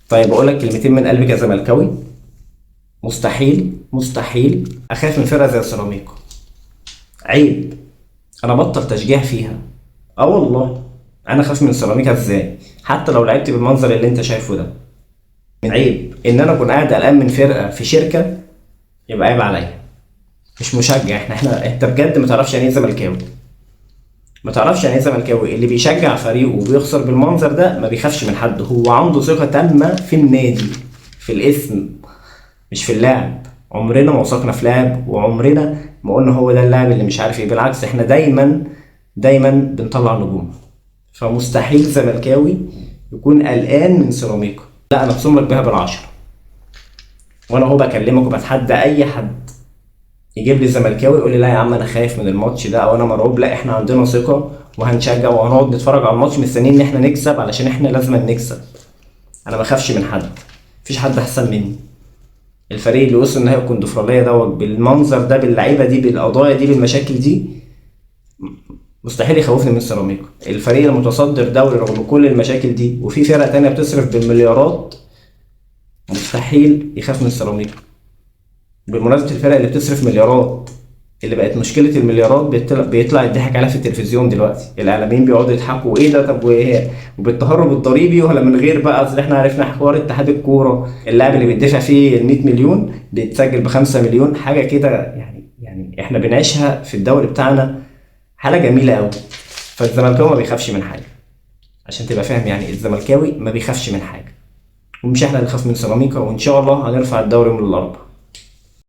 طيب اقول لك كلمتين من قلبي كزملكاوي، مستحيل مستحيل اخاف من فرقه زي سيراميكا. عيب، انا بطل تشجيع فيها. اه والله انا اخاف من سيراميكا ازاي؟ حتى لو لعبت بالمنظر اللي انت شايفه ده. عيب ان انا اكون قاعد قلقان من فرقه في شركة، يبقى عيب عليا. مش مشجع. احنا انت بجد ما تعرفش يعني ايه زملكاوي، ما تعرفش يعني ايه زملكاوي. اللي بيشجع فريقه وبيخسر بالمنظر ده ما بيخافش من حد، هو عنده ثقة تامة في النادي، في الاسم، مش في اللاعب. عمرنا ما وثقنا في لاعب، وعمرنا ما قلنا هو ده اللاعب اللي مش عارف ايه، بالعكس احنا دايما دايما بنطلع نجوم. فمستحيل زملكاوي يكون قلقان من سيراميكا، لا انا ابصم لك بيها بالعشرة. وانا هو بكلمك وبتحدى اي حد يجيب لي زملكاوي يقول لي لا يا عم انا خايف من الماتش ده او انا مرعوب. لا، احنا عندنا ثقة وهنشجع وهنقعد نتفرج على الماتش مستنيين ان احنا نكسب، علشان احنا لازم نكسب. انا ما بخافش من حد، مفيش حد احسن مني. الفريق اللي وصل نهائي الكونفدراليه دوت بالمنظر ده، باللعيبه دي، بالقضايا دي، بالمشاكل دي، مستحيل يخوفني من سيراميكا. الفريق المتصدر دوري رغم كل المشاكل دي، وفي فرق تانية بتصرف بالمليارات، مستحيل يخاف من سيراميكا. بالمناسبة الفرق اللي بتصرف مليارات، اللي بقت مشكلة المليارات بيطلع الضحك عليها في التلفزيون دلوقتي، الإعلاميين بيقعدوا يضحكوا إيه ده، طب وإيه، وبالتهرب الضريبي ولا من غير بقى، أصل إحنا عرفنا حوار اتحاد الكورة، اللاعب اللي بيدفع فيه ال 100 مليون بيتسجل ب 5 مليون، حاجة كده يعني إحنا بنعيشها في الدوري بتاعنا، حالة جميلة أوي. فالزملكاوي ما بيخافش من حاجة، عشان تبقى فاهم، الزملكاوي ما بيخافش من حاجة، ومش إحنا اللي نخاف من سيراميكا، وإن شاء الله هنرفع الدوري من الأربعة.